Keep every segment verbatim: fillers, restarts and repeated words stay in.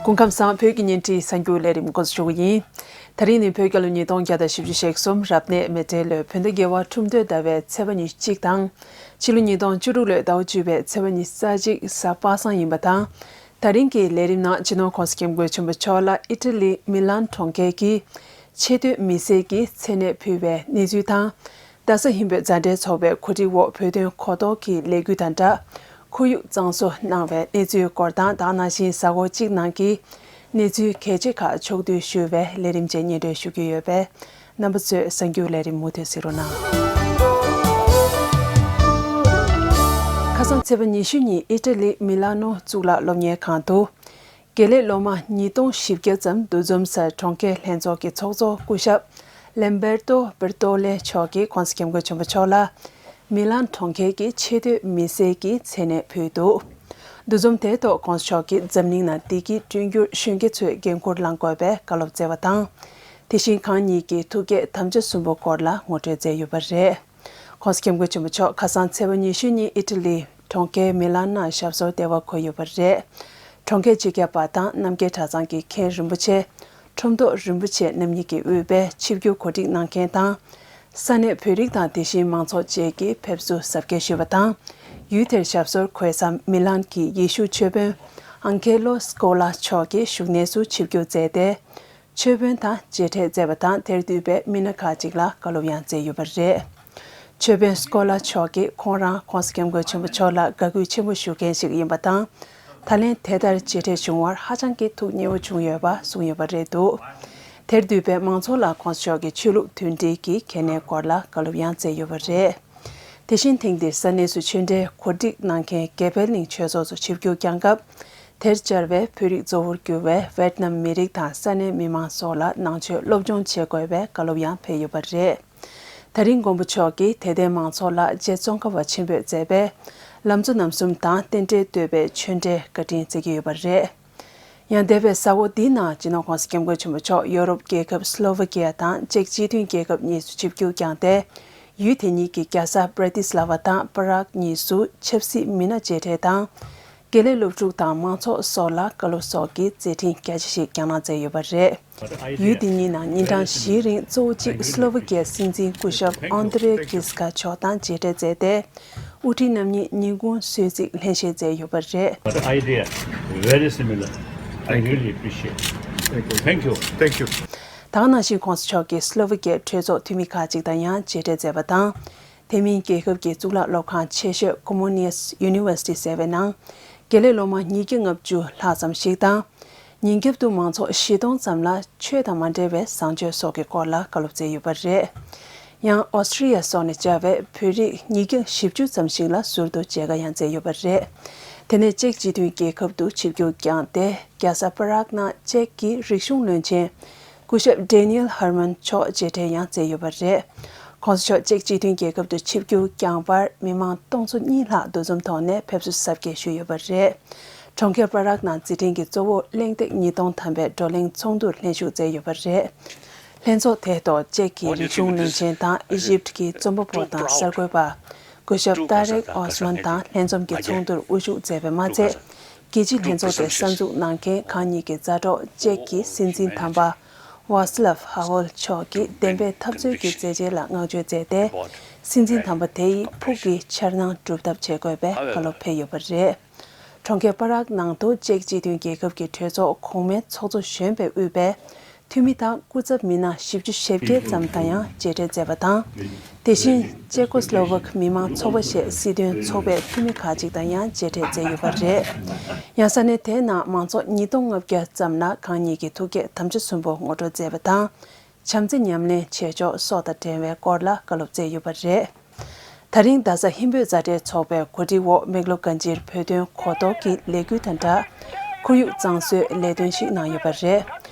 སྐུ་ཁམས་བཟང་། བོད་ཀྱི་བརྙན་འཕྲིན་གསར་འགྱུར་ལས་རིམ་འགོ་འཛུགས་ཞུ་གི་ཡིན། ད་རིང་ནི་བོད་རྒྱལ་ལོ་ཉིས་སྟོང་བརྒྱ་དང་བཞི་བཅུ་ཞེ་གསུམ་རབ་གནས་མེ་སྤྲེལ་ལོའི་བོད་ཟླ་བརྒྱད་པ་ཁྲུམས་སྟོད་ཟླ་བའི་ཚེས་པ་ཉི་ཤུ་གཅིག་དང་། ཕྱི་ལོ་ཉིས་སྟོང་བཅུ་དྲུག་ལོའི་ཟླ་བ་བཅུ་པའི་ཚེས་པ་ཉི་ཤུ་རྩ་གཅིག་གཟའ་པ་སངས་ཡིན་པ་དང་། ད་རིང་གི་ལས་རིམ་ནང་སྤྱི་ནོར་༸གོང་ས་༸སྐྱབས་མགོན་ཆེན་པོ་མཆོག་ལ་ཨི་ཊ་ལི་མི་ལན་གྲོང་ཁྱེར་གྱི་ཆེས་མཐོའི་མི་སེར་གྱི་མཚན་གནས་ཕུལ་བའི་གནས་ཚུལ་དང་། རྡ་ས་ཧིན་བོད་མཛའ་འབྲེལ་ཚོགས་པའི་གོ་སྒྲིག་འོག་བོད་དོན་གོ་རྟོགས་ཀྱི་ལས་འགུལ་དང་སྦྲགས། ཁོར་ཡུག་གཙང་བཟོ་གནང་བའི་གནས་ཚུལ་སྐོར་དང་། ད་ག་ནང་བཞིན་གཟའ་འཁོར་གཅིག་ནང་གི་གནས་ཚུལ་གལ་ཆེ་ཁག་ཕྱོགས་བསྡུས་ཞུ་བའི་ལས་རིམ་བཅས་སྙན་སྒྲོན་ཞུ་རྒྱུ་ཡོད་པས། རྣམ་པ་ཚོས་གསར་འགྱུར་ལས་རིམ་མུ་མཐུད་གཟིགས་རོགས་གནང་། ཁ་སང་ཚེས་པ་ཉི་ཤུ་ཉིན་ཨི་ཊ་ལི་མི་ལ་ནོ་གཙུག་ལག་སློབ་གཉེར་ཁང་དུ། དགེ་ལས་སློབ་མ་ཉིས་སྟོང་བཞི་བརྒྱ་ཙམ་འདུ་འཛོམས་སར་གྲོང་ཁྱེར་ལྷན་ཚོགས་ཀྱི་ཚོགས་གཙོ་སྐུ་ཞབས་ལེམ་བེར་ཏོ་བེར་ཏོ་ལེ་མཆོག་གིས་༸གོང་ས་༸སྐྱབས་མགོན་ཆེན་པོ་མཆོག་ལ་མི་ལན་གྲོང་ཁྱེར་གྱི་ཆེས་མཐོའི་མི་སེར་གྱི་མཚན་གནས་ཕུལ་འདུག། འདུ་འཛོམས་དེའི་ཐོག་༸གོང་ས་མཆོག་གིས་འཛམ་གླིང་ནང་བདེ་སྐྱིད་བསྐྲུན་རྒྱུར་གཞོན་སྐྱེས་ཚོས་འགན་འཁུར་བླངས་དགོས་པའི་བཀའ་སློབ་སྩལ་བ་དང་། དེ་བཞིན་གང་ཉིད་ཀྱི་ཐུགས་བསྐྱེད་དམ་བཅའ་གསུམ་པོ་སྐོར་ལ་ངོ་སྤྲོད་མཛད་ཡོད་པ་རེད། ༸གོང་ས་༸སྐྱབས་མགོན་ཆེན་པོ་མཆོག་ཁ་སང་ཚེས་པ་ཉི་ཤུ་ཉིན་ཨི་ཊ་ལི་གྲོང་ཁྱེར་མི་ལན་ནང་ཞབས་སོར་བདེ་བར་འཁོད་ཡོད་པ་རེད། གྲོང་ཁྱེར་སྤྱི་ཁྱབ་པ་དང་རྣམ་རྒྱལ་གྲྭ་ཚང་གི་མཁན་རིན་པོ་ཆེ། ཁྲོམ་ཐོག་རིན་པོ་ཆེ་རྣམ་གཉིས་ཀྱིས་དབུས་པའི་ཆིབས་བསྒྱུར་གོ་སྒྲིག་གནང་མཁན་དང་། ས་གནས་བོད་རིགས་དང་དེ་བཞིན་མང་ཚོགས་བཅས་ཀྱིས་ཕེབས་བསུ་གཟབ་རྒྱས་ཞུས་པ་དང་། ཡུལ་དེར་ཞབས་སོར་འཁོད་མཚམས་མི་ལན་གྱི་ཡེ་ཤུ་ཆོས་དཔོན་ཨང་ཁེ་ལོ་སྐོ་ལ་མཆོག་གིས་བཞུགས་གནས་སུ་ཆིབས་བསྒྱུར་མཛད་དེ། ཆོས་དཔོན་དང་མཇལ་འཕྲད་མཛད་པ་དང་། དེར་འདུས་པའི་མི་སྣ་ཁག་ཅིག་ལ་བཀའ་སློབ་ཡང་སྩལ་ཡོད་པ་རེད། ཆོས་དཔོན་སྐོ་ལ་མཆོག་གིས་ཁོང་རང་༸གོང་ས་༸སྐྱབས་མགོན་ཆེན་པོ་མཆོག་ལ་དགའ་གུས་ཆེན་པོ་ཞུ་མཁན་ཞིག་ཡིན་པ་དང་། ད་ལན་དེ་ལྟར་མཇལ་འཕྲད་བྱུང་བར་ཧ་ཅང་གི་ཐུགས་མཉེས་པོ་བྱུང་ཡོད་པ་གསུངས་ཡོད་པ་རེད་འདུག། དེར་འདུས་པའི་མང་ཚོགས་ལ་༸གོང་ས་མཆོག་གི་ཆོས་ལུགས་མཐུན་སྒྲིལ་གྱི་གལ་གནད་སྐོར་ལ་བཀའ་སློབ་ཡང་སྩལ་ཡོད་པ་རེད། དེ་བཞིན་ཐེངས་འདིར་ས་གནས་སུ་ཆོས་འབྲེལ་གོ་སྒྲིག་གནང་མཁན་དགེ་འཕེལ་གླིང་ཆོས་ཚོགས་སུ་ཆིབས་བསྒྱུར་བསྐྱངས་སྐབས། དེར་བཅར་བའི་བོད་རིགས་གཙོ་བོར་གྱུར་བའི་ཝེད་ནམ་མི་རིགས་དང་ས་གནས་མི་མང་སོགས་ལ་ནང་ཆོས་སློབ་སྦྱོང་བྱེད་དགོས་པའི་བཀའ་སློབ་ཡང་ཕེབས་ཡོད་པ་རེད། ད་རིང་མགོན་པོ་མཆོག་གིས་དད་ལྡན་མང་ཚོགས་ལ་རྗེ་ཙོང་ཁ་པ་ཆེན་པོས་མཛད་པའི་ལམ་གཙོ་རྣམ་གསུམ་དང་རྟེན་འབྲེལ་བསྟོད་པའི་ཆོས་འབྲེལ་བཀའ་དྲིན་སྩལ་གྱི་ཡོད་པ་རེད། ཡང་འདས་པའི་གཟའ་འཁོར་འདིའི་ནང་སྤྱི་ནོར་༸གོང་ས་༸སྐྱབས་མགོན་ཆེན་པོ་མཆོག་ཡོ་རོབ་རྒྱལ་ཁབ་སི་ལོ་ཝ་ཀི་ཡ་དང་ཅེཀ་སྤྱི་མཐུན་རྒྱལ་ཁབ་གཉིས་སུ་ཆིབས་བསྒྱུར་བསྐྱངས་ཏེ། ཡུལ་དེ་གཉིས་ཀྱི་རྒྱལ་ས་པྲ་ཏི་སི་ལ་ཝ་དང་པ་རག་གཉིས་སུ་ཆབ་སྲིད་མི་སྣ་མཇལ་འཕྲད་དང་། དགེ་ལས་སློབ་ཕྲུག་དང་མང་ཚོགས་སོགས་ལ་བཀའ་སློབ་སོགས་ཀྱི་མཛད་འཕྲིན་རྒྱ་ཆེ་ཞིག་བསྐྱངས་གནང་མཛད་ཡོད་པ་རེད། ཡུལ་འདི་གཉིས་ནང་ཉིན་གྲངས་བཞིའི་རིང་གཙོ་བོ་གཅིག་སི་ལོ་ཝ་ཀི་ཡའི་སྲིད་འཛིན་སྐུ་ཞབས་ཨན་ཏྲེ་ཀིས་ཀ་མཆོག་དང་མཇལ་འཕྲད་མཛད་དེ། དབུ་ཁྲིད་རྣམ་གཉིས་ཉིན་གུང་གསོལ་ཚིགས་ལྷན་བཞེས་མཛད་ཡོད་པ་རེད། But the idea very similar. I really appreciate. Thank you. Thank you. Thank you. ད་ག་ནང་བཞིན་༸གོང་ས་མཆོག་གིས་སི་ལོ་ཝ་ཀི་ཡའི་གྲོས་ཚོགས་འཐུས་མི་ཁག་ཅིག་དང་ཡང་མཇལ་འཕྲད་མཛད་པ་དང་། དེ་མིན་རྒྱལ་ཁབ་ཀྱི་གཙུག་ལག་སློབ་ཁང་ཆེ་ཤོས་Comenius University ཟེར་བའི་ནང་། དགེ་ལས་སློབ་མ་ཉིས་བརྒྱ་ལྔ་བཅུ་ལྷག་ཙམ་ཞིག་དང་། ཉིན་རྒྱབ་ཏུ་མང་ཚོགས་བཞི་སྟོང་ཙམ་ལ་ཆོས་དང་མ་འབྲེལ་བའི་བཟང་སྤྱོད་སོགས་ཀྱི་སྐོར་ལ་བཀའ་སློབ་སྩལ་ཡོད་པ་རེད། ཡང་ཨོ་སི་ཀྲི་ཡ་སོགས་ནས་བཅར་བའི་བོད་རིགས་ཉིས་བརྒྱ་བཞི་བཅུ་ཙམ་ཞིག་ལ་ཟུར་དུ་མཇལ་ཁ་ཡང་མཛད་ཡོད་པ་རེད། དེ་ནས་ཅེཀ་སྤྱི་མཐུན་རྒྱལ་ཁབ་ཏུ་ཆིབས་བསྒྱུར་བསྐྱངས་ཏེ། རྒྱལ་ས་པ་རག་ནང་ཅེཀ་གི་རིག་གཞུང་བློན་ཆེན་སྐུ་ཞབས་Daniel Herman མཆོག་མཇལ་འཕྲད་ཡང་མཛད་ཡོད་པ་རེད། ༸གོང་ས་མཆོག་ཅེཀ་སྤྱི་མཐུན་རྒྱལ་ཁབ་ཏུ་ཆིབས་བསྒྱུར་བསྐྱངས་པར་མི་མང་སྟོང་ཚོ་གཉིས་ལྷག་འདུ་འཛོམས་ཐོག་ནས་ཕེབས་བསུ་གཟབ་རྒྱས་ཞུས་ཡོད་པ་རེད། གྲོང་ཁྱེར་པ་རག་ནང་མཛད་འཕྲིན་གྱི་གཙོ་བོ་གླེང་སྟེགས་ཉིས་སྟོང་ཐམ་པའི་བགྲོ་གླེང་ཚོགས་འདུར་ལྷན་ཞུགས་མཛད་ཡོད་པ་རེད། ལྷན་ཚོགས་དེའི་ཐོག་ཅེཀ་གི་རིག་གཞུང་བློན་ཆེན་དང་ཨི་ཇིབ་ཀྱི་རྩོམ་པ་པོ་དང་གསར་འགོད་པ་སྐུ་ཞབས་ཏཱ་རེག་ཨོ་སི་མན་དང་ལྷན་འཛོམས་ཀྱི་ཚོགས་འདུར་དབུ་བཞུགས་མཛད་པས་མ་ཚད། རྒྱལ་སྤྱིའི་ལྷན་ཚོགས་དེ་གསར་འཛུགས་གནང་མཁན་གང་ཉིད་ཀྱི་མཛའ་གྲོགས་ཅེཀ་གི་སྲིད་འཛིན་དམ་པ་ཝཱ་སི་ལབ་ཧ་ཝེལ་མཆོག་གིས་བདེན་པའི་འཐབ་རྩོད་ཀྱི་མཛད་རྗེས་ལ་བསྔགས་བརྗོད་མཛད་དེ། སྲིད་འཛིན་དམ་པ་དེ་ཡིས་ཕུགས་ཀྱི་འཆར་སྣང་འགྲུབ་ཐབས་བྱེད་དགོས་པའི་བཀའ་སློབ་ཕེབས་ཡོད་པ་རེད། གྲོང་ཁྱེར་པ་རག་ནང་དུ་ཅེཀ་སྤྱི་མཐུན་རྒྱལ་ཁབ་ཀྱི་གྲོས་ཚོགས་གོང་མའི་ཚོགས་གཙོ་གཞོན་པས་དབུས་པའི་འཐུས་མི་དང་སྐུ་ཚབ་མི་སྣ་བཞི་བཅུ་ཞེ་བརྒྱད་ཙམ་དང་ཡང་མཇལ་འཕྲད་མཛད་པ་དང་། དེ་བཞིན་ཅེ་ཀོ་སི་ལོ་ཝག་མི་མང་ཚོགས་པ་ཞེས་སྲིད་དོན་ཚོགས་པའི་འཐུས་མི་ཁག་ཅིག་དང་ཡང་མཇལ་འཕྲད་མཛད་ཡོད་པ་རེད། ཡང་ས་གནས་དེའི་ནང་མང་ཚོགས་ཉིས་སྟོང་ལྔ་བརྒྱ་ཙམ་ལ་གང་ཉིད་ཀྱི་ཐུགས་བསྐྱེད་དམ་བཅའ་གསུམ་པོ་ངོ་སྤྲོད་མཛད་པ་དང་། བྱམས་བརྩེ་ཉམས་ལེན་བྱེད་ཕྱོགས་སོགས་དང་འབྲེལ་བའི་སྐོར་ལ་བཀའ་སློབ་སྩལ་ཡོད་པ་རེད། ད་རིང་རྡ་ས་ཧིན་བོད་མཛའ་འབྲེལ་ཚོགས་པའི་གོ་སྒྲིག་འོག་མེག་ལོ་གན་ཇིར་བོད་དོན་གོ་རྟོགས་ཀྱི་ལས་འགུལ་དང་སྦྲགས། ཁོར་ཡུག་གཙང་བཟོའི་ལས་དོན་ཞིག་གནང་ཡོད་པ་རེད།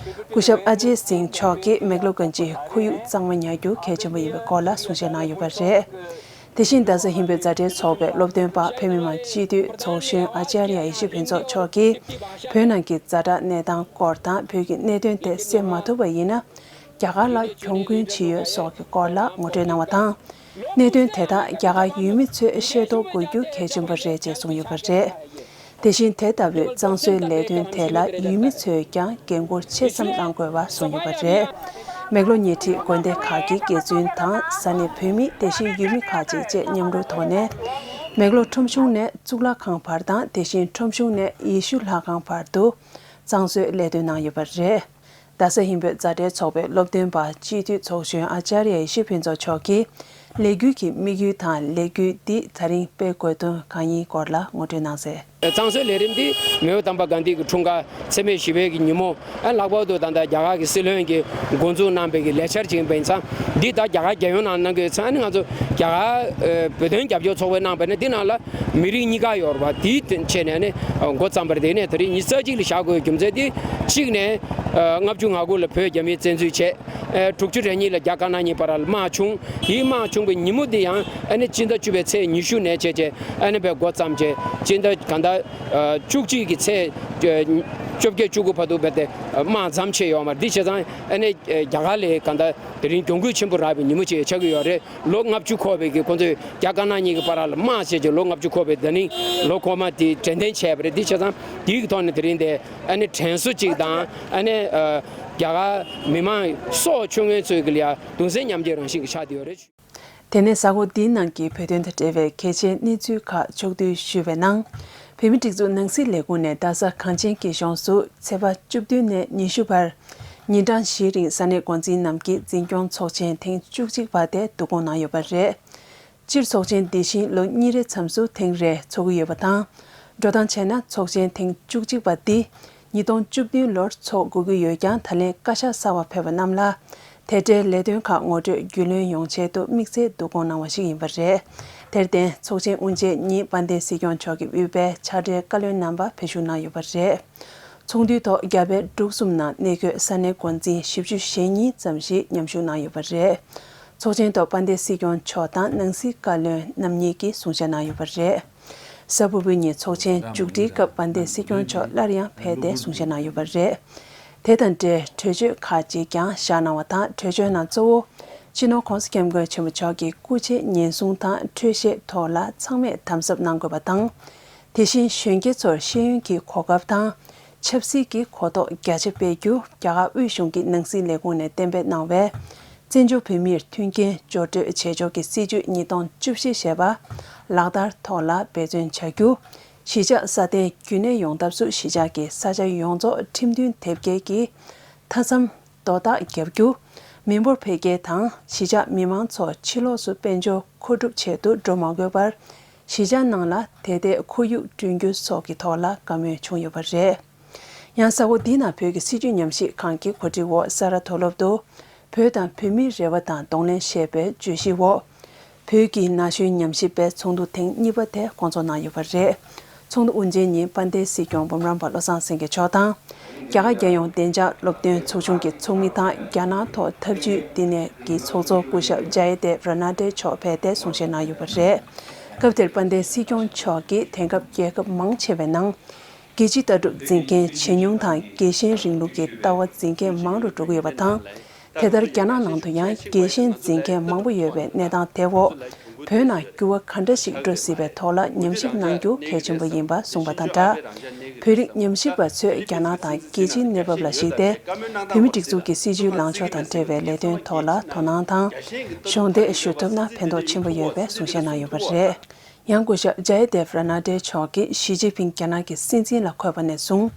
སྐུ་ཞབས་ཨ་ཇེ་སིང་མཆོག་གིས་མེག་ལོ་གན་ཇིའི་ཁོར་ཡུག་གཙང་མ་ཉར་རྒྱུ་གལ་ཆེན་པོ་ཡིན་པའི་སྐོར་ལ་གསུང་བཤད་གནང་ཡོད་པ་རེད། དེ་བཞིན་རྡ་ས་ཧིན་བོད་མཛའ་འབྲེལ་ཚོགས་པའི་སློབ་སྟོན་པ་བོད་མི་མང་སྤྱི་འཐུས་ཚོགས་གཞོན་ཨ་ཅཱརྱ་ཡེ་ཤེས་ཕུན་ཚོགས་མཆོག་གིས་བོད་ནང་གི་ཛ་དྲག་གནས་སྟངས་སྐོར་དང་། བོད་ཀྱི་གནད་དོན་དེ་སེལ་མ་ཐུབ་པ་ཡིན་ན། རྒྱ་གར་ལ་གྱོང་གུན་ཇི་ཡོད་སོགས་ཀྱི་སྐོར་ལ་ངོ་སྤྲོད་གནང་བ་དང་། གནད་དོན་དེ་དག་རྒྱ་གར་ཡུལ་མི་ཚོས་ཤེས་རྟོགས་དགོས་རྒྱུ་གལ་ཆེན་པོ་རེད་ཅེས་གསུངས་ཡོད་པ་རེད། དེ་བཞིན་དེ་ལྟ་བུའི་གཙང་བཟོའི་ལས་དོན་དེ་ལ་ཡུལ་མི་ཚོས་ཀྱང་འགན་འཁུར་ཆེ་ཙམ་བླང་དགོས་པ་གསུངས་ཡོད་པ་རེད། མེག་ལོར་ཉེ་འཁྲིས་དགོན་སྡེ་ཁག་གི་དགེ་བཙུན་དང་ས་གནས་བོད་མི། དེ་བཞིན་ཡུལ་མི་ཁག་ཅིག་བཅས་མཉམ་རུབ་ཐོག་ནས། མེག་ལོར་ཁྲོམ་གཞུང་ནས་གཙུག་ལག་ཁང་བར་དང་། དེ་བཞིན་ཁྲོམ་གཞུང་ནས་ཡེ་ཤུ་ལྷ་ཁང་བར་དུ་གཙང་བཟོའི་ལས་དོན་གནང་ཡོད་པ་རེད། རྡ་ས་ཧིན་བོད་མཛའ་འབྲེལ་ཚོགས་པའི་སློབ་སྟོན་པ་སྤྱི་འཐུས་ཚོགས་གཞོན་ཨ་ཅཱརྱ་ཡེ་ཤེས་ཕུན་ཚོགས་མཆོག་གིས་ལས་འགུལ་གྱི་དམིགས་ཡུལ་དང་ལས་འགུལ་འདི་ད་རིང་སྤེལ་དགོས་དོན་གང་ཡིན་སྐོར་ལ་ངོ་སྤྲོད་གནང་གསལ། གཙང་བཟོའི་ལས་རིམ་འདི་མི་དབང་བསྟན་པ་དགའ་ལྡན་གྱི་འཁྲུངས་སྐར་འཚེ་མེད་ཞི་བའི་གི་ཉིན་མོ། ཨ་ལྷག་པར་དུ་ད་ལྟ་རྒྱ་གར་གྱི་སྲིད་བློན་གྱིས་འགོ་འཛུགས་གནང་པའི་གི་ལས་འཆར་ཅིག་ཡིན་པ་ཡིན་ཙང་། འདི་ད་རྒྱ་གར་རྒྱལ་ཡོངས་ནང་གནང་གི་ཡོད་ཙང་། ཨ་ནི་ང་ཚོ་རྒྱ་གར་ཨ་བོད་དོན་རྒྱབ་སྐྱོར་ཚོགས་པས་གནང་པ་ཡིན་ན། འདི་ནང་ལ་མི་རིགས་གཉིས་ཀ་ཡོད་རེད་པ། དེའི་དོན་བྱས་ནས་ནི་འགོ་བརྩམས་པ་རེད། དེ་ནས་ད་རིང་ཉི་ཤུ་རྩ་གཅིག་ལ་བཞག་དགོས་རྒྱུ་མཚན་དེ། གཅིག་ནས་ཨ་ལྔ་བཅུ་ང་དགུ་ལ་བོད་རྒྱ་མིས་བཙན་འཛུལ་བྱས། ཨ་དྲུག་ཅུ་རེ་གཉིས་ལ་རྒྱ་དཀར་ནག་གཉིས་བར་ལ་དམག་བྱུང་། དེའི་དམག་བྱུང་བའི་ཉིན་མོ་འདི་ཡང་ཨ་ནི་སྤྱི་ཟླ་བཅུ་པའི་ཚེས་ཉི་ཤུ་ནས་བྱས་བྱས་ཨ་ནི་བས་འགོ་བརྩམས་བྱས། སྤྱི་ཟླ་གང་ལྟར་ཨ་བཅུ་གཅིག་གི་ཚེས་ཨ་བཅོ་བརྒྱད་བཅུ་དགུ་བར་དུ་བས་ཏེ་དམག་མཚམས་ཆད་ཡོད་མ་རེད། འདི་བྱས་ཙང་ཨ་ནི་ཨ་རྒྱ་གར་ལ་གང་ལྟར་དེ་རིང་གྱོང་གུད་ཆེན་པོ་རག་པའི་ཉིན་མོ་ཅིག་ཆགས་ཀྱི་ཡོད་རེད། ལོ་ལྔ་བཅུ་འཁོར་བའི་གི་ཁོང་ཚོས་རྒྱ་དཀར་ནག་གཉིས་ཀྱི་བར་ལ་དམག་བྱས་བྱས་ལོ་ལྔ་བཅུ་འཁོར་བའི་ད་རིང་ལོ་འཁོར་མ་དེ་དྲན་རྟེན་བྱས་པ་རེད། འདི་བྱས་ཙང་དེའི་གི་ཐོག་ནས་དེ་རིང་དེ་ཨ་ནི་དྲན་གསོ་ཅིག་དང་། ཨ་ནི་ཨ་རྒྱ་གར་མི་མང་སྲོག་ཆུང་ངུ་ཚོའི་གི་ལ་ཡ་གདུང་སེམས་མཉམ་སྐྱེད་རང་བཞིན་གྱི་ཆགས་བསྡད་ཡོད་རེད། དེ་ནས་གཟའ་འཁོར་འདིའི་ནང་གི་བོད་དོན་དང་འབྲེལ་བའི་གལ་ཆེའི་གནས་ཚུལ་ཁག་ཕྱོགས་བསྡུས་ཞུས་པའི་ནང་། བོད་མིའི་སྒྲིག་འཛུགས་ནང་སྲིད་ལས་ཁུངས་ནས་རྡ་ས་གངས་ཅན་སྐྱིད་གཤོངས་སུ་ཚེས་པ་བཅུ་བདུན་ནས་ཉི་ཤུ་བར་ཉིན་གྲངས་བཞིའི་རིང་ས་གནས་འགོ་འཛིན་རྣམས་ཀྱི་འཛིན་སྐྱོང་ཚོགས་ཆེན་ཐེངས་བཅུ་གཅིག་པ་དེ་བསྡུ་སྐོང་གནང་ཡོད་པ་རེད། སྤྱིར་ཚོགས་ཆེན་འདི་བཞིན་ལོ་གཉིས་རེའི་མཚམས་སུ་ཐེངས་རེ་འཚོགས་ཀྱི་ཡོད་པ་དང་། འགྲོ་སྟངས་བྱས་ན་ཚོགས་ཆེན་ཐེངས་བཅུ་གཅིག་པ་འདི་ཉིས་སྟོང་བཅུ་བདུན་ལོར་འཚོགས་དགོས་ཀྱི་ཡོད་ཀྱང་། ད་ལན་བཀའ་ཤག་གསར་པ་ཕེབས་པ་རྣམས་ལ་དེ་འབྲེལ་ལས་དོན་ཁག་ངོ་སྤྲོད་རྒྱུས་ལོན་ཡོང་ཆེད་དུ་དམིགས་བསལ་བསྡུ་སྐོང་གནང་བ་ཞིག་ཡིན་པ་རེད། དེར་བརྟེན་ཚོགས་ཆེན་དབུ་འབྱེད་ཉིན་དཔལ་ལྡན་སྲིད་སྐྱོང་མཆོག་གིས་དབུས་པའི་ཕྱག་སྦྲེལ་བཀའ་བློན་རྣམ་པ་ཕེབས་ཞུགས་གནང་ཡོད་པ་རེད། ཚོགས་འདུའི་ཐོག་རྒྱ་བལ་འབྲུག་གསུམ་ནང་གནས་འཁོད་ས་གནས་འགོ་འཛིན་བཞི་བཅུ་ཞེ་གཉིས་ཙམ་ཞིག་མཉམ་ཞུགས་གནང་ཡོད་པ་རེད། ཚོགས་ཆེན་ཐོག་དཔལ་ལྡན་སྲིད་སྐྱོང་མཆོག་དང་ནང་སྲིད་བཀའ་བློན་རྣམ་གཉིས་ཀྱིས་གསུང་བཤད་གནང་ཡོད་པ་རེད། གཟའ་ཕུར་བུའི་ཉིན་ཚོགས་ཆེན་མཇུག་སྒྲིལ་སྐབས་དཔལ་ལྡན་སྲིད་སྐྱོང་མཆོག་སླར་ཡང་ཕེབས་ཏེ་གསུང་བཤད་གནང་ཡོད་པ་རེད། དེ་དང་འབྲེལ་གྲོས་ཆོད་ཁག་ཅིག་ཀྱང་བཞག་གནང་བ་དང་། གྲོས་ཆོད་ནང་གཙོ་བོ་སྤྱི་ནོར་༸གོང་ས་༸སྐྱབས་མགོན་ཆེན་པོ་མཆོག་གི་སྐུ་ཕྱྭའི་ཉེན་སྲུང་དང་འཕྲོད་བཞེས་ཐོག་ལ་ཚང་མས་དམ་ཟབ་གནང་དགོས་པ་དང་། དེ་བཞིན་གཞོན་སྐྱེས་ཚོར་ཤེས་ཡོན་གྱི་གོ་སྐབས་དང་། ཆབ་སྲིད་ཀྱི་གོ་རྟོགས་རྒྱ་ཆེ་སྤེལ་རྒྱུ། རྒྱ་གར་དབུས་གཞུང་གི་ནང་སྲིད་ལས་ཁུངས་ནས་གཏན་འབེབས་གནང་བའི་བཙན་བྱོལ་བོད་མིར་མཐུན་རྐྱེན་སྦྱོར་སྤྲོད་བྱེད་ཕྱོགས་ཀྱི་སྲིད་བྱུས་ཉིས་སྟོང་བཅུ་བཞི་ཞེས་པ་ལག་བསྟར་ཐོག་ལ་འབད་བརྩོན་བྱ་རྒྱུ། གཞིས་ཆགས་སྲ་བརྟན་རྒྱུན་གནས་ཡོང་ཐབས་སུ་གཞིས་ཆགས་ཀྱི་ས་ཆ་ཡོངས་རྫོགས་ཁྲིམས་མཐུན་དེབ་སྐྱེལ་གྱི་མཐའ་མཚམས་དོ་བདག་བརྒྱབ་རྒྱུ། མི་འབོར་འཕེལ་རྒྱས་དང་གཞིས་ཆགས་མི་མང་ཚོ་ཕྱི་ལོགས་སུ་དཔལ་འབྱོར་མཁོ་སྒྲུབ་ཆེད་དུ་འགྲོ་མ་དགོས་པར་གཞིས་ཆགས་ནང་ལ་དེ་ལྟའི་ཁོར་ཡུག་བསྐྲུན་རྒྱུ་སོགས་ཀྱི་ཐོག་ལ་བཀའ་མོལ་བྱུང་ཡོད་པ་རེད། ཡང་གཟའ་འཁོར་འདིའི་ནང་བོད་ཀྱི་སྲིད་བྱུས་ཉམས་ཞིབ་ཁང་གི་གོ་སྒྲིག་འོག་ས་རཱ་མཐོ་སློབ་ཏུ་བོད་དང་བོད་མིའི་རེ་བ་དང་གདོང་ལེན་ཞེས་པའི་བརྗོད་གཞིའི་འོག་བོད་ཀྱི་ན་གཞོན་ཉམས་ཞིབ་པའི་ཚོགས་འདུ་ཐེངས་གཉིས་པ་དེ་སྐོང་ཚོགས་གནང་ཡོད་པ་རེད། ཚོགས་འདུ་དབུ་འབྱེད་ཉིན་དཔལ་ལྡན་སྲིད་སྐྱོང་འབུམ་རམས་པ་བློ་བཟང་སེང་གེ་མཆོག་དང་། རྒྱ་གར་རྒྱལ་ཡོངས་བདེ་འཇགས་སློབ་སྟོན་ཚོགས་ཆུང་གི་ཚོགས་མི་དང་། རྒྱ་ནག་ཐོག་འཐབ་ཇུས་བསྟི་གནས་ཀྱི་ཚོགས་གཙོ་སྐུ་ཞབས་ཇ་ཡེ་དེབ་ར་ནཱ་ཏེ་མཆོག་ཕེབས་ཏེ་གསུང་བཤད་གནང་ཡོད་པ་རེད། སྐབས་དེར་དཔལ་ལྡན་སྲིད་སྐྱོང་མཆོག་གིས་དེང་སྐབས་རྒྱལ་ཁབ་མང་ཆེ་བའི་ནང་། རྒྱལ་སྤྱིའི་ལྟ་གྲུབ་འཛིན་མཁན་ཇེ་ཉུང་དང་། རྒྱལ་ཞེན་རིང་ལུགས་ཀྱི་ལྟ་བ་འཛིན་མཁན་མང་རུ་འགྲོ་གི་ཡོད་པ་དང་། དེ་ལྟར་རྒྱ་ནག་ནང་དུ་ཡང་རྒྱལ་ཞེན་འཛིན་མཁན་མང་པོ་ཡོད་པའི་གནས་སྟངས་དེ་འོག་བོད་ནང་འགྱུར་བ་ག་འདྲ་ཞིག་འགྲོ་སྲིད་པའི་ཐོག་ལ་ཉམས་ཞིབ་གནང་རྒྱུ་གལ་ཆེན་པོ་ཡིན་པ་གསུངས་པ་དང་སྦྲགས། བོད་རིགས་ཉམས་ཞིབ་པ་ཚོས་རྒྱ་ནག་དང་རྒྱལ་སྤྱིའི་གནས་བབ་ལ་གཞིགས་ཏེ། བོད་མིའི་སྒྲིག་འཛུགས་ཀྱི་སྲིད་བྱུས་ལངས་ཕྱོགས་དང་འབྲེལ་བའི་ལས་དོན་ཐོག་ལ་དོ་སྣང་དང་གཞོགས་འདེགས་ཞུ་ཐུབ་ན་ཕན་ཐོགས་ཆེན་པོ་ཡོད་པའི་གསུང་བཤད་གནང་ཡོད་པ་རེད། ཡང་སྐུ་ཞབས་ཇ་ཡེ་དེབ་ར་ནཱ་ཏེ་མཆོག་གིས་ཞི་ཅིན་ཕིང་རྒྱ་ནག་གི་སྲིད་འཛིན་ལ་འཁོད་པ་ནས་བཟུང་།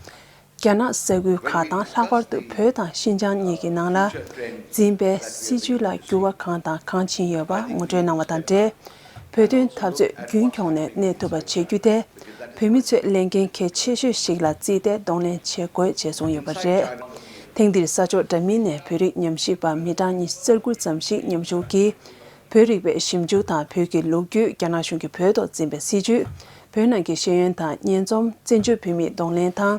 རྒྱ་ནག་ས་ཁུལ་ཁག་དང་། ལྷག་པར་དུ་བོད་དང་ཤིན་ཅང་གཉིས་ཀྱི་ནང་ལ་འཛིན་པའི་སྲིད་བྱུས་ལ་འགྱུར་བ་གང་དང་གང་ཕྱིན་ཡོད་པ་ངོ་སྤྲོད་གནང་བ་དང་འབྲེལ། བོད་དོན་འཐབ་རྩོད་རྒྱུན་འཁྱོངས་ནས་གནས་ཐུབ་པ་བྱེད་རྒྱུ་དེ། བོད་མི་ཚོས་ལས་འགན་གལ་ཆེ་ཤོས་ཤིག་ལ་བརྩིས་ཏེ་གདོང་ལེན་བྱེད་དགོས་ཅེས་གསུངས་ཡོད་པ་རེད། ཐེངས་འདིར་ས་ཕྱོགས་འདྲ་མིན་ནས་བོད་རིགས་ཉམས་ཞིབ་པ་མི་གྲངས་ཉི་ཤུ་རྩ་དགུ་ཙམ་ཞིག་མཉམ་ཞུགས་ཀྱིས། བོད་རིག་པའི་ཞིབ་འཇུག་དང་། བོད་ཀྱི་ལོ་རྒྱུས། རྒྱ་ནག་གཞུང་གིས་བོད་ཐོག་འཛིན་པའི་སྲིད་བྱུས། བོད་ནང་གི་ཤེས་ཡོན་དང་། སྙན་རྩོམ། བཙན་བྱོལ་བོད་མིའི་གདོང་ལེན་དང་།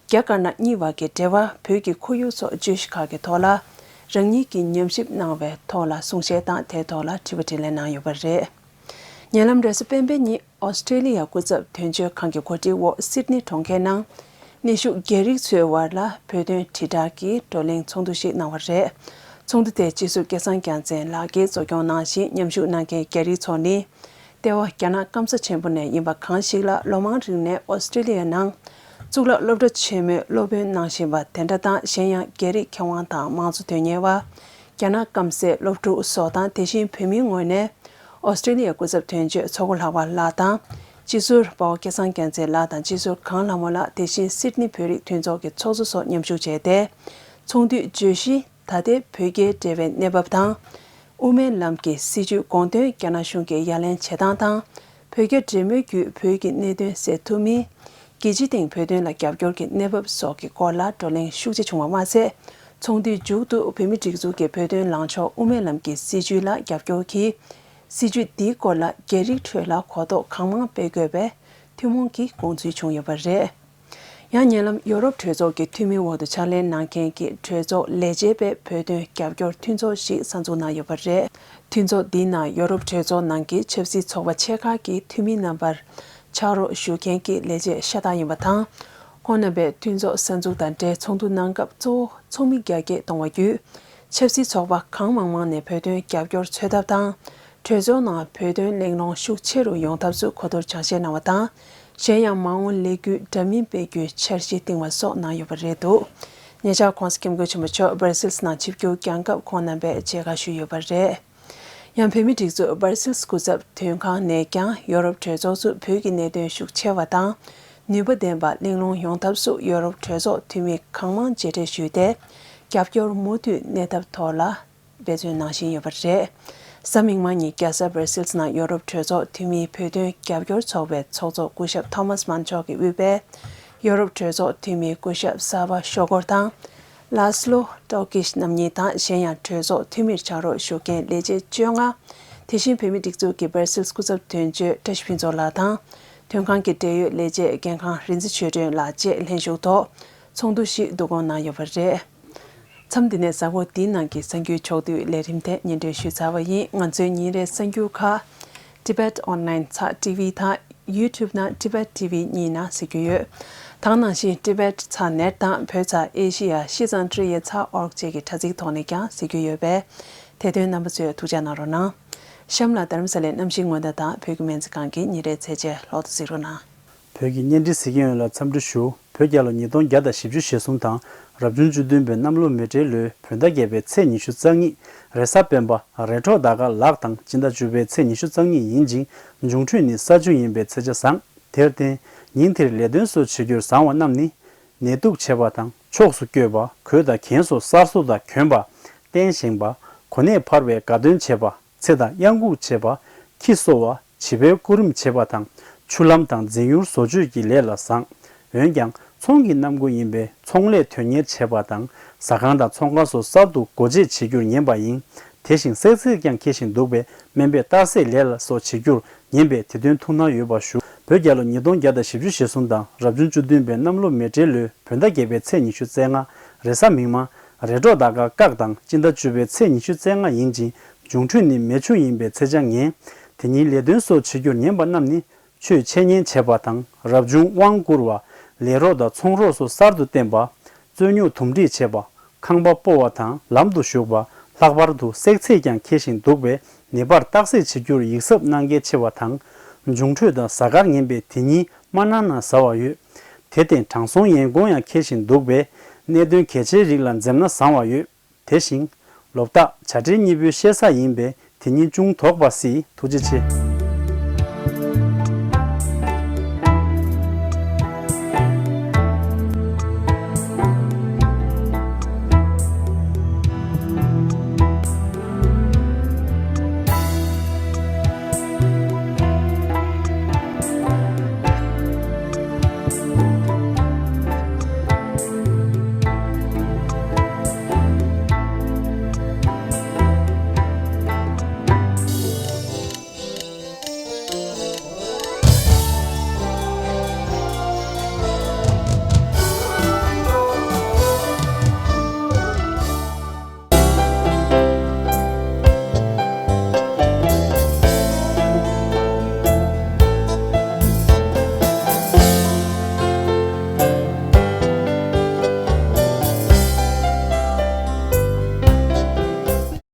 རྒྱ་དཀར་ནག་གཉིས་བར་གྱི་འབྲེལ་བ། བོད་ཀྱི་ཁོར་ཡུག་སོགས་བརྗོད་གཞི་ཁག་གི་ཐོག་ལ། རང་ཉིད་ཀྱིས་ཉམས་ཞིབ་གནང་བའི་ཐོག་ལ་གསུང་བཤད་དང་། དེའི་ཐོག་ལ་དྲི་བ་དྲིས་ལན་གནང་ཡོད་པ་རེད། ཉེ་ལམ་རེས་གཟའ་སྤེན་པའི་ཉིན་ཨོ་སི་ཀྲེ་ལི་ཡ་སྐུ་ཚབ་དོན་གཅོད་ཁང་གི་གོ་སྒྲིག་འོག་སིད་ནི་གྲོང་ཁྱེར་ནང་། གནས་བཞུགས་རྒྱ་རིགས་ཚོའི་དབར་ལ་བོད་དོན་དྲིལ་བསྒྲགས་ཀྱི་བགྲོ་གླེང་ཚོགས་འདུ་ཞིག་གནང་བ་རེད། ཚོགས་འདུ་དེ་སྤྱི་ཟུར་སྐལ་བཟང་རྒྱལ་མཚན་ལགས་ཀྱིས་གཙོ་སྐྱོང་གནང་ཞིང་། མཉམ་ཞུགས་གནང་མཁན་རྒྱ་རིགས་ཚོ་ནི། ལྟེ་བ་རྒྱ་ནག་སྐམ་ས་ཆེན་པོ་ནས་ཡིན་པ་གང་ཞིག་ལ་ལོ་མང་རིང་ནས་ཨོ་སི་ཀྲི་ལི་ཡའི་ནང་གཙུག་ལག་སློབ་གྲྭ་ཆེན་མོའི་སློབ་དཔོན་གནང་བཞིན་པ་དེ་འདྲ་དང་། གཞན་ཡང་རྒྱ་རིགས་མཁས་དབང་དང་མང་གཙོ་དོན་གཉེར་བ། རྒྱ་ནག་སྐམ་སའི་སློབ་ཕྲུག་སོགས་དང་། དེ་བཞིན་བོད་མིའི་ངོས་ནས་ཨོ་སི་ཀྲི་ལི་ཡའི་སྐུ་ཚབ་དོན་གཅོད་མཚོ་སྒོ་ལྷག་པ་ལགས་དང་། སྤྱི་ཟུར་དཔའ་བོ་སྐལ་བཟང་རྒྱལ་མཚན་ལགས་དང་། སྤྱི་ཟུར་གངས་ལྷ་མོ་ལགས། དེ་བཞིན་སིད་ནི་བོད་རིགས་མཐུན་ཚོགས་ཀྱི་ཚོགས་གཙོ་སོགས་མཉམ་ཞུགས་བྱས་ཏེ། ཚོགས་འདུའི་བརྗོད་གཞི། ད་ལྟའི་བོད་རྒྱའི་འབྲེལ་བའི་གནས་བབ་དང་། དབུ་མའི་ལམ་གྱི་སྲིད་བྱུས་དགོངས་དོན་རྒྱ་ནག་གཞུང་གིས་ཡ་ལན་བྱེད་སྟངས་དང་། བོད་རྒྱ་འབྲེལ་མོལ་བརྒྱུད་བོད་ཀྱི་གནད་དོན་སེལ་ཐུབ་མིན། རྒྱལ་སྤྱིའི་སྟེང་བོད་དོན་ལ་རྒྱབ་སྐྱོར་གྱི་གནས་བབ་སོགས་ཀྱི་སྐོར་ལ་བགྲོ་གླེང་ཤུགས་ཆེ་བྱུང་བ་མ་ཟད། ཚོགས་འདུའི་མཇུག་ཏུ་བོད་མིའི་སྒྲིག་འཛུགས་ཀྱི་བོད་དོན་ལངས་ཕྱོགས་དབུ་མའི་ལམ་གྱི་སྲིད་བྱུས་ལ་རྒྱབ་སྐྱོར་གྱིས། སྲིད་བྱུས་འདིའི་སྐོར་ལ་རྒྱ་རིགས་ཁྲོད་ལ་གོ་རྟོགས་གང་མང་སྤེལ་དགོས་པའི་ཐུན་མོང་གི་དགོངས་ཚུལ་བྱུང་ཡོད་པ་རེད། ཡང་ཉེ་ལམ་ཡོ་རོབ་གྲོས་ཚོགས་ཀྱི་འཐུས་མིའི་འོག་ཏུ་ཕྱག་ལས་གནང་མཁན་གྱི་གྲོས་ཚོགས་ལས་བྱེད་པའི་བོད་དོན་རྒྱབ་སྐྱོར་མཐུན་ཚོགས་ཤིག་གསར་འཛུགས་གནང་ཡོད་པ་རེད། མཐུན་ཚོགས་འདིའི་ནང་ཡོ་རོབ་གྲོས་ཚོགས་ནང་གི་ཆབ་སྲིད་ཚོགས་པ་ཆེ་ཁག་གི་འཐུས་མི་རྣམ་པར་ཕྱག་རོགས་ཞུ་མཁན་གྱི་ལས་བྱེད་ཤ་སྟག་ཡིན་པ་དང་། ཁོང་རྣམ་པས་མཐུན་ཚོགས་གསར་འཛུགས་དང་འབྲེལ་ཚོགས་འདུ་གནང་སྐབས་གཙོ་བོ་ཚོགས་མི་རྒྱ་སྐྱེད་གཏོང་བ་བརྒྱུད། ཆབ་སྲིད་ཚོགས་པ་གང་མང་མང་ནས་བོད་དོན་རྒྱབ་སྐྱོར་འཚོལ་ཐབས་དང་། གྲོས་ཚོགས་ནང་བོད་དོན་གླེང་སློང་ཤུགས་ཆེ་རུ་ཡོང་ཐབས་སུ་གོ་བསྡུར་སྦྱང་བཤད་གནང་བ་དང་། གཞན་ཡང་མ་འོངས་ལས་འགུལ་འདྲ་མིན་སྤེལ་རྒྱུའི་འཆར་གཞི་བཏིང་བ་སོགས་གནང་ཡོད་པ་རེད་འདུག་ཉེ་ཆར་༧གོང་ས་༧སྐྱབས་མགོན་ཆེན་པོ་མཆོག་སྦར་སིལ་ནང་ཆིབས་བསྒྱུར་བསྐྱངས་སྐབས་ཁོང་རྣམ་པས་མཇལ་ཁ་ཞུས་ཡོད་པ་རེད། ཡང་བོད་མིའི་སྒྲིག་འཛུགས་སྦར་སིལ་སྐུ་ཚབ་དོན་ཁང་ནས་ཀྱང་ཡོ་རོབ་གྲོས་ཚོགས་སུ་བོད་ཀྱི་གནད་དོན་ཤུགས་ཆེ་བ་དང་། ནུས་པ་ལྡན་པ་གླེང་སློང་ཡོང་ཐབས་སུ་ཡོ་རོབ་གྲོས་ཚོགས་འཐུས་མི་གང་མང་མཇལ་འཕྲད་ཞུས་ཏེ། རྒྱབ་སྐྱོར་མུ་མཐུད་གནས་ཐབས་ཐོག་ལ་འབད་བརྩོན་གནང་བཞིན་ཡོད་པ་རེད། གཟའ་མིག་དམར་ཉིན་རྒྱལ་ས་སྦར་སིལ་ནང་ཡོ་རོབ་གྲོས་ཚོགས་འཐུས་མིའི་བོད་དོན་རྒྱབ་སྐྱོར་ཚོགས་པའི་ཚོགས་གཙོ་སྐུ་ཞབས་ཐོ་མཱས་མན་མཆོག་གིས་དབུས་པའི་ཡོ་རོབ་གྲོས་ཚོགས་འཐུས་མི་སྐུ་ཞབས་ས་བྷ་ཤོ་གོར་དང་། ལཱ་སི་ལོ་ཏོ་ཀིཤ་རྣམ་གཉིས་དང་། གཞན་ཡང་གྲོས་ཚོགས་འཐུས་མིར་ཕྱག་རོགས་ཞུ་མཁན་ལས་བྱེད་བཅོ་ལྔ། དེ་བཞིན་བོད་མིའི་སྒྲིག་འཛུགས་ཀྱི་སྦར་སིལ་སྐུ་ཚབ་དོན་གཅོད་བཀྲ་ཤིས་ཕུན་ཚོགས་ལགས་དང་། དོན་ཁང་གི་འབྲེལ་ཡོད་ལས་བྱེད་འགན་ཁང་རིག་འཛིན་ཆོས་སྒྲོན་ལགས་བཅས་ལྷན་ཞུགས་ཐོག་ཚོགས་འདུ་ཞིག་བསྡུ་སྐོང་གནང་ཡོད་པ་རེད། མཚམས་འདི་ནས་གཟའ་འཁོར་འདིའི་ནང་གི་གསར་འགྱུར་ཕྱོགས་བསྡུས་ལས་རིམ་དེ་སྙན་སྒྲོན་ཞུས་ཚར་བ་ཡིན། ང་ཚོའི་ཉིན་རེའི་གསར་འགྱུར་ཁག Tibet Online ཚགས་ཊི་ཝི་དང་YouTube ནང་Tibet T V གཉིས་ནང་གཟིགས་རྒྱུ་ཡོད། ད་ག་ནང་བཞིན་Tibet ཚགས་ནེཊ་དང་བོད་ཚགས་ཨེ་ཤི་ཡ་ཤི་ཙང་ཀྲི་ཡེ་ཚགས་ཨོར་གཅིག་གི་དྲ་ཚིགས་ཐོག་ནས་ཀྱང་གཟིགས་རྒྱུ་ཡོད་པས། དེ་དོན་རྣམ་པ་ཚོས་ཐུགས་འཇགས་གནང་རོགས་གནང་། གཤམ་ལ་རྡ་རམ་ས་ལའི་གནམ་གཤིས་སྔོན་བརྡ་དང་བོད་ཀྱི་སྨན་རྩིས་ཁང་གི་ཉིན་རེའི་ཚད་འཇལ་ལྷག་ཏུ་གཟིགས་རོགས་གནང་། བོད་ཀྱི་བརྙན་འཕྲིན་གཟིགས་མཁན་ཡོངས་ལ་འཚམས་འདྲི་ཞུ། བོད་རྒྱལ་ལོ་ཉིས་སྟོང་བརྒྱ་དང་བཞི་བཅུ་ཞེ་གསུམ་དང་། རབ་བྱུང་བཅུ་བདུན་པའི་གནམ་ལོ་མེ་སྤྲེལ་ལོའི་བོད་ཟླ་བརྒྱད་པའི་ཚེས་ཉི་ཤུ་རྩ་གཉིས། རེས་གཟའ་སྤེན་པ། རེས་འགྲོགས་ཟླ་སྐར་ལག་དང་སྤྱི་ཟླ་བཅུ་པའི་ཚེས་ཉི་ཤུ་རྩ་གཉིས་ཡིན་ཅིང་། འབྱུང་འཕྲོད་ནི་ས་བྱུང་ཡིན་པའི་ཚེས་ཆ་བཟང་། དེར་བརྟེན། ཉིན་དེར་ལས་དོན་སོགས་བྱེད་རྒྱུར་བཟང་བ་རྣམས་ནི། ནད་དུག་བྱེད་པ་དང་ཕྱོགས་སུ་བསྐྱོད་པ། གོས་དང་གྱོན་སོགས་གསར་བཟོ་དང་གྱོན་པ། རྟེན་བཞེངས་པ། གོ་གནས་འཕར་བའི་དགའ་སྟོན་བྱེད་པ། ཚེ་དང་གཡང་འགུགས་བྱེད་པ། ཁྱི་གསོ་བ། བྱིས་པའི་སྐུ་རིམ་བྱེད་པ་དང་། ཆུ་ལམ་དང་རྫིང་ཡུར་བཟོ་བཅོས་ཀྱི་ལས་ལ་བཟང་། འོན་ཀྱང་། ཚོང་གི་གནམ་སྒོ་ཡིན་པས་ཚོང་ལས་དོན་གཉེར་བྱེད་པ་དང་། ཟ་ཁང་དང་ཚོང་ཁང་སོགས་གསར་དུ་སྒོ་འབྱེད་བྱེད་རྒྱུར་ཉན་པ་ཡིན། དེ་བཞིན་བསྲེག་རྫས་ཀྱང་འཁྱེར་བཞིན་འདུག་པས་སྨན་པས་གཏར་སྲེག་ལས་ལ་སོགས་བྱེད་རྒྱུར་ཉན་པས་དེ་དོན་ཐུགས་སྣང་ཡོད་པ་ཞུ། བོད་རྒྱལ་ལོ་ཉིས་སྟོང་བརྒྱ་དང་བཞི་བཅུ་ཞེ་གསུམ་དང་རབ་བྱུང་བཅུ་བདུན་པའི་གནམ་ལོ་མེ་སྤྲེལ་ལོའི་བོད་ཟླ་བརྒྱད་པའི་ཚེས་ཉི་ཤུ་རྩ་ལྔ། རེས་གཟའ་མིག་དམར། རེས་འགྲོགས་ཟླ་སྐར་སྐག་དང་སྤྱི་ཟླ་བཅུ་པའི་ཚེས་ཉི་ཤུ་རྩ་ལྔ་ཡིན་ཅིང་། འབྱུང་འཕྲོད་ནི་མེ་ཆུ་ཡིན་པའི་ཚེས་ཆ་ངན། དེ་ཉིན་ལས་དོན་སོགས་བྱེད་རྒྱུར་ཉན་པ་རྣམས་ནི། ཆོས་འཆད་ཉན་བྱེད་པ་དང་། རབ་བྱུང་དབང་བསྐུར་བ། ལས་རོགས་དང་ཚོང་རོགས་སོགས་གསར་དུ་བསྟེན་པ། རྩོད་རྙོག་དུམ་སྒྲིག་བྱེད་པ། ཁང་པ་སྤོ་བ་དང་ལམ་དུ་ཞུགས་པ། ལྷག་པར་དུ་བསྲེག་རྫས་ཀྱང་འཁྱེར་བཞིན་འདུག་པས་ནད་པར་གཏར་སྲེག་བྱེད་རྒྱུར་ཡིད་གཟབ་གནང་གལ་ཆེ་བ་དང་། འབྱུང་འཕྲོད་དང་གཟའ་སྐར་ངན་པས་དེ་ཉིན་མ་གནང་ན་བཟའ་བ་ཡོད། དེར་བརྟེན་དྲང་སྲོང་ཡན་གོང་ཡང་འཁྱེར་བཞིན་འདུག་པས་གནད་དོན་གལ་ཆེའི་རིགས་ལ་འཛེམ་ན་བཟང་བ་ཡོད། དེ་བཞིན། ལོ་རྟགས་བྱ་སྤྲེལ་གཉིས་པོའི་བཤད་ས་ཡིན་པས་དེ་ཉིན་ཅུང་དོགས་པ་སྲིད། ཐུགས་རྗེ་ཆེ།